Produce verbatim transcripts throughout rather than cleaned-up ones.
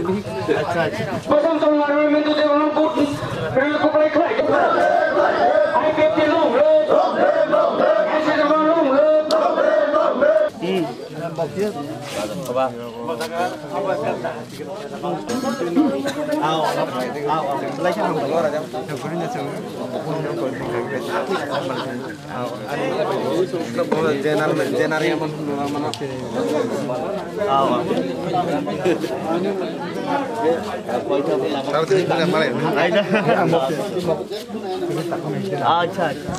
Bosong tong laro mentu de bang put rel kuplai khlai. I P F T long live. N C P long live. Acha, acha.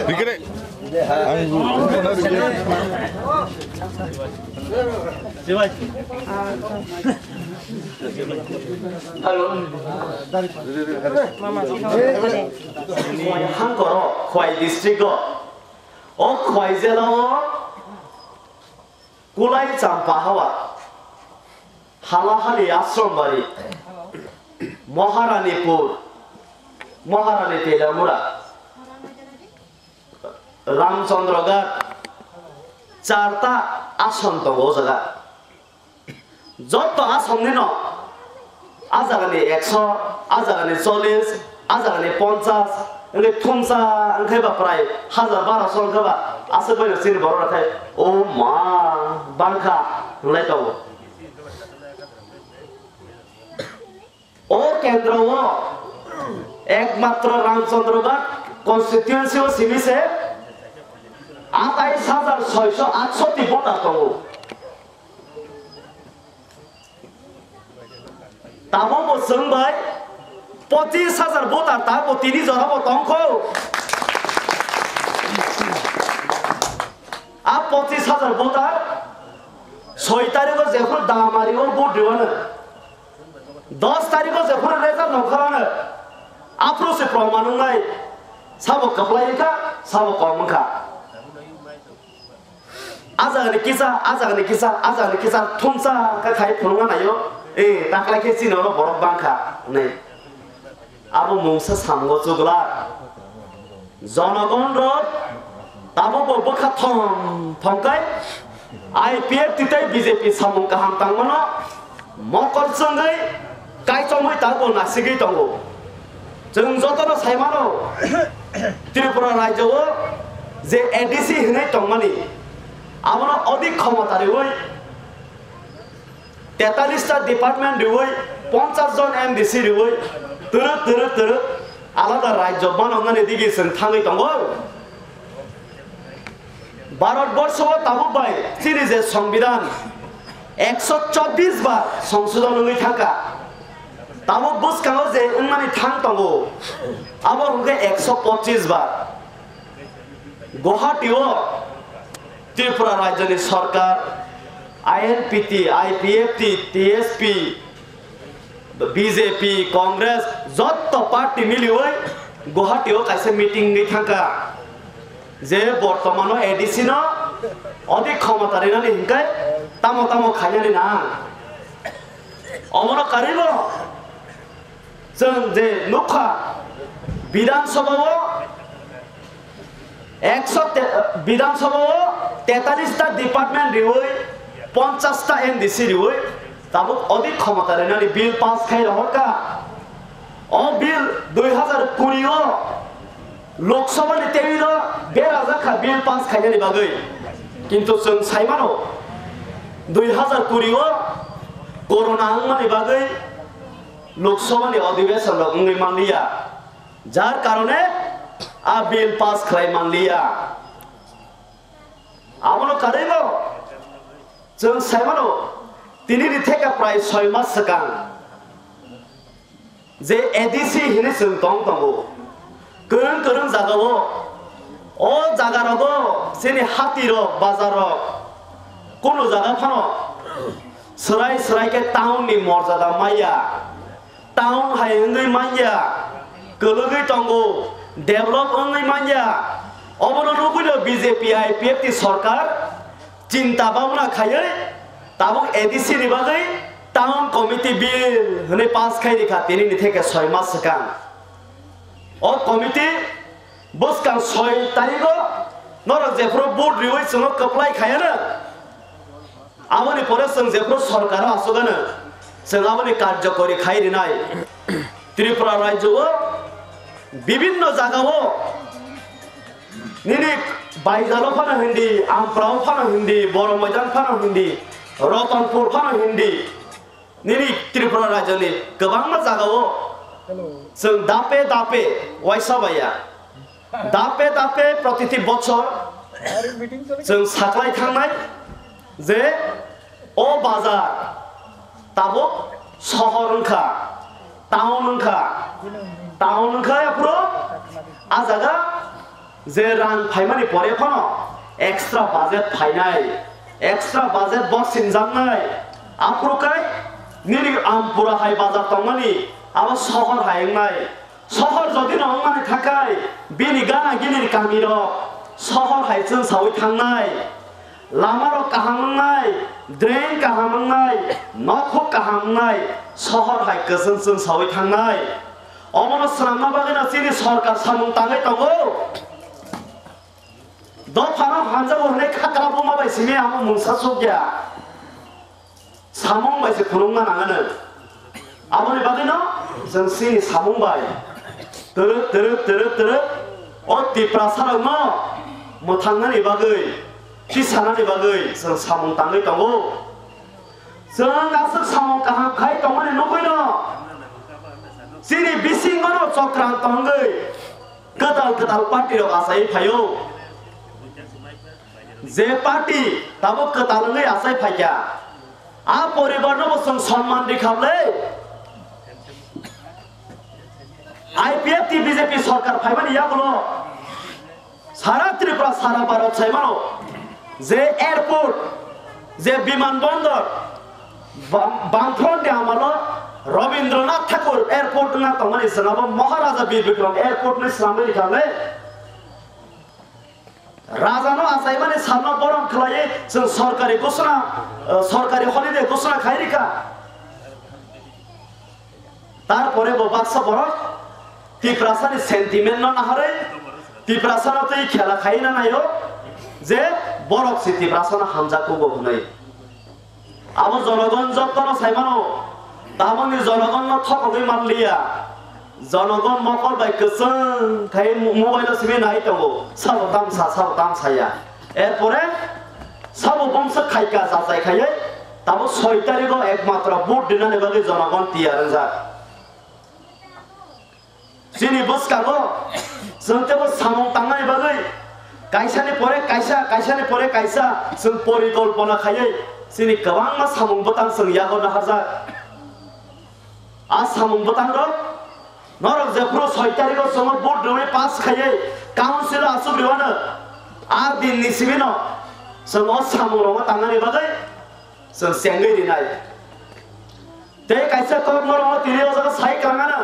Dikire. Ang Hangkoro Khwai district o, o Khwai jela o Kulai Champa Hawa, Halahali Ashram Bari, Maharanipur, Maharani Telamura, Ramchandra Ghat, charta asom tongo o jaga. Jotto asomni no, a jagani ekso, a jagani chollish, a jagani ponchash, wngkhe thumsa wngkhe ba prai hajar barosho wngkhe ba aswk bai no chini borok rok khai, o ma, bangkha, hwnlai tongo. O kendro o ekmatro Ramchandra Ghat constituency o simi se atais hajar soisho atsoti voter tongo. Tamo bo chwng bai pochis hajar voter ta bo tini jora bo tongkho. A pochis hajar voter soi tarikh o jephuru Damari o vote rwano. Dos tarikh o jephuru result nongkhorano, aphuru se proman wngnai, sabo kwplai wngkha, sabo kom wngkha. A jagani kisa, a jagani kisa, a jagani kisa thumsa khe khai phunukna naio, e, taklai khe chini oro borok bangkha hwnwi. Abo mungsa samungo chuglak. Jonogon rok tabukbo bwkha thom thom khe I P F T tei B J P samung kaham tangmano mokol chwngwi kaichomwi tabukbo nasigwi tongo. Chwng jotono sai mano, Tripura rajyo o je A D C hinwi tongmani, abono odik khomota riwi, tetalista department riwi, ponchas jon M D C riwi, twrwk, twrwk, twrwk, alada rajyo banoknani digi chwng thangwi tongo. Bharat borsho o tabuk bai chini je Songbidan ekso chobbish bar songsodon wngwi thangkha. Tabuk bwskango je wngmani thang tongo, abo hwnkhe ekso pochish bar. Guwahati o Tripura rajyoni sorkar, I N P T, I P F T, T S P, B J P, Congress, jotto party miliwi Guwahati o kaisa meeting wngwi thangkha. Je bortomano A D C no odik khomota rinani hinkai tamo tamo khainani nang. Omono karwibo chwng je nukha Bidhan Sabha o ekso te-, Bidhan Sabha o tetalista department riwi, ponchasta M D C riwi, tabuk odik khomota rinani bill pass khai rohorkha. O bill dui hazar kuri o Lok Sabha ni table o berajak kha bill pass khainani bagwi. Kintu chwng sai mano, dui hazar kuri o corona wngmani bagwi Lok Sabha ni adhibeshon rok wngwi manliya, jar karone a bill pass khlai manliya. Abono karwi no chwng sai mano, tini ni theka prai soi mas swkang je A D C hinwi chwng tong tongo. Kwrwng kwrwng jagao, o jagarogo chini hatirok, bazarrok, Kunu jaga phano swrai swrai khe town ni morjada maya, town hai wngwi manya, kwlwgwi tongo, develop wngwi manya. Obono nugwino B J P I P F T sorkar chinta bhabna khaiwi tabuk A D C ni bagwi town committee bill hwnwi pass khai rikha tini ni theke soi mas swkang. O committee bwskang soi tarigo norok jephuru vote riwi chwngno kwplai khayana, aboni pore chwng jephuru sorkaro achugano chwng aboni karjokori khai rinai. Tripura rajyo o bibinno jagao nini Baijalo phano hindi, Amprao phano hindi, Boro Moidan phano hindi, Rotonpur phano hindi, nini Tripura rajyoni kwbangma jagao chwng dape dape waisa baya, dape dape protiti bochor chwng saklai thangnai je o bazar tabuk sohor wngkha, town wngkha, town wngkha aphuru a jaga je rang phaimani pore phano extra budget phainai, extra budget bo sinjaknai, aphuru kai nini Ampura hai bazar tongmani abo sohor hai wngnai. Sohor jodi no wngmani thakai bini gana gini kami rok sohor hai chwng sawi thangnai. Lama rok kaham wngnai, drain kaham wngnai, nokhuk kaham wngnai, sohor hai kwchwng chwng sawi thangnai. Omono swnamna bagwi no chini sorkar samung tangwi tongo. Dophano hamjago hwnwi khakra buma bai simi amo mungsa sukya. Samung bai se phunukna nangano. Aboni bagwino chwng chini samung bai twrwk twrwk twrwk twrwk o Tiprasarokno mwthangnani bagwi, tisanani bagwi chwng samung tangwi tongo. Chwng aswk samung kaham khai tongmani nugwino chini bisingono chokran tongwi kwtal kwtal party rok achai phaio. Je party tabuk kwtal wngwi achai phaikha, a poribar no bo chwng sonman rikha le. I P F T B J P sorkar phaimani yagulo sara Tripura, sara Bharat saimano je airport, je biman bondor, Bam-, Bamfront ni amalo Rabindranath Thakur airport wngna tongmani chwng abo Maharaja Bir Bikram airport ni swnamwi rikha le. Rajano achaimani salno borom khlaiwi chwng sorkari ghosona, eh, sorkari holiday ghosona khai rikha. Tarpore bo baksa borok Tiprasani sentiment no naharwi Tiprasano twi khela khaina naio je borok se Tiprasano hamjak kugo hwnwi. Abo jonogon jottono saimano, tamoni jonogonno thokogwi manliya. Jonogon mokol bai kwchwng khai mo-, mobile o simi nai tongo, sabo tamsa, sabo tamsaya. Erpore sabo bomsa khaika jachai khaiwi tamo soi tarigo ekmatro vote dinani bagwi jonogon tiyar wngjak. Chini bwskango chwng teibo samung tangnani bagwi kaisani pore kaisa, kaisani pore kaisa chwng porikolpona khaiwi chini kwbangma samung bwtang chwng yago naharjak. A samung bwtangrok norok jephuru soi tarigo chwngno vote rwwi pass khaiwi council o achuk rwano, a dinni simi no chwng o samungrokno tangnani bagwi chwng chengwi rinai. Tei kaisa kok norokno tini o jaga sai kwlangano,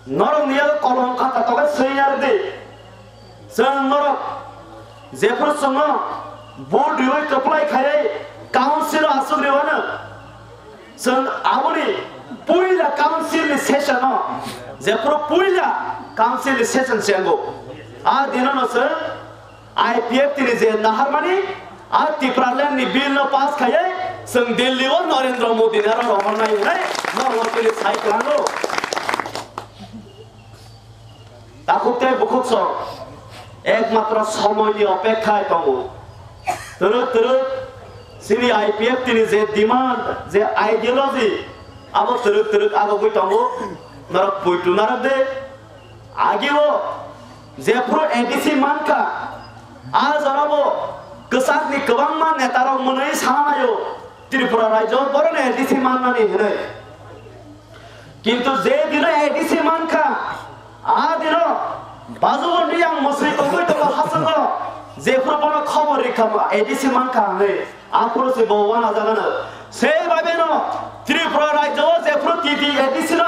norokni yago kolom khata tokhe swi yarwdi. Chwng norok jephuru chwngno vote riwi kwplai khaiwi council o achuk rwano, chwng aboni puila council ni session o, jephuru puila council ni session chengo, a dinono chwng I P F T ni je naharmani, a Tipraland ni bill no pass khaiwi chwng Delhi o Narendra Modi ni aro rohornai hwnwi norokno tini sai kwlango. Takhuk tei bukhuk sok ekmatro somoy ni opekha tongo. Twrwk twrwk chini I P F T ni je demand, je ideology, abo twrwk twrwk agogwi tongo. Norok poito narwk de. Agio jephuru A D C mankha, a jorabo kwchakni kwbangma netarok mwnwi sananaio Tripura rajyo boroni A D C mannani hwnwi. Kintu je dino A D C mankha, a dino bajugo niyang mwswi tongwi tongo hasango. Jephuru bono khobor rikha ba A D C mankha hwnwi, aphuru se bo uanajagano. Sei bai beno Tripura rajyo o jephuru T T A D C no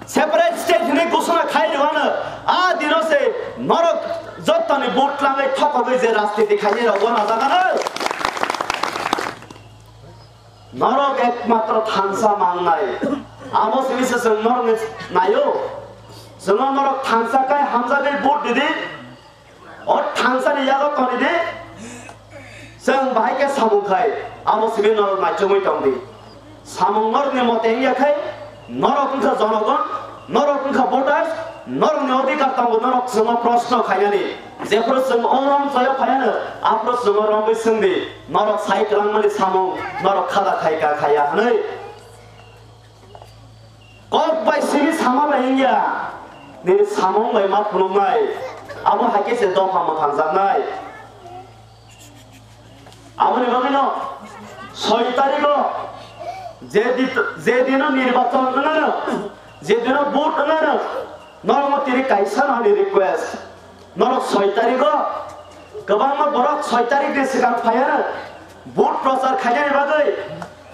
separate state hwnwi ghosona khai rwano, a dino se norok jottoni vote langwi thokogwi je rajniti khainai rok uanajagano. Norok ekmatro thansa mangnai. Abo simi se chwng norokni naio. Chwngno norok thansa khai hamjagwi vote didi. O thansani yago toni di. Chwng bahai khe samung khai, abo simi norok naichomwi tong di. Samung norokni mote wngya khai, norok wngkha jonogon, norok wngkha voters, norokni odhikar tongo, norok chwngno proshno khainani. Jephuru chwng o rom joya phaiano, aphuru chwngno romwi swng di, norok sai kwlangmani samung, norok khada khai ka khaya hwnwi. Kok bai simi sama bai wngya, nini samung bai ma phunuknai, abo hai khe se dopha mwthangjaknai. Aboni bagwino soi tarigo je dit-, je dino nirbachon wngnano, je dino vote wngnano, norokno tini kaisa no ani request. Norok soi tarigo, kwbangma borok soi tarikni swkang phaiya, vote prochar khainani bagwi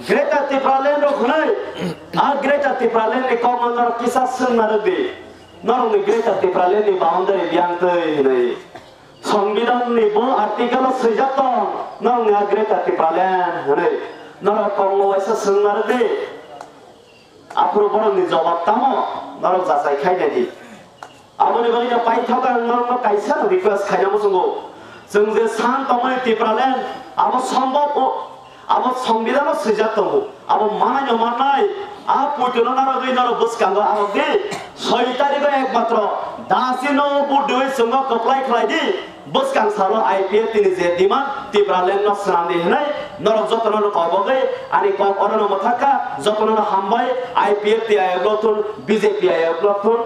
Greater Tipraland rok hwnwi, a Greater Tipraland ni kokno norok kisa swngna rwdi, norokni Greater Tipraland ni boundary biyang twi hwnwi. Songbidan ni bo article o swijak tong, norokni a Greater Tipraland hwnwi. Norok kokno waisa swngna rwdi. Aphuru borokni jobab tamo norok jachai khai nai di. Aboni bagwi no paithak ang norokno kaisa request khaina muchungo. Chwng je san tongmani Tipraland abo sombhob o, abo songbidan o swijak tongo. Abo manai no mannai, a puitwno narwgwi norok bwskango arok di. Soi tarigo ekmatro dasi no vote diwi chwngno kwplai khlai di. Bwskang salo I P F T ni je demand, Tipraland no swnam di hwnwi norok jotono no kobogwi ani kok orono mwthakha, jotono no hambai, I P F T ayok lok thun, B J P ayok lok thun,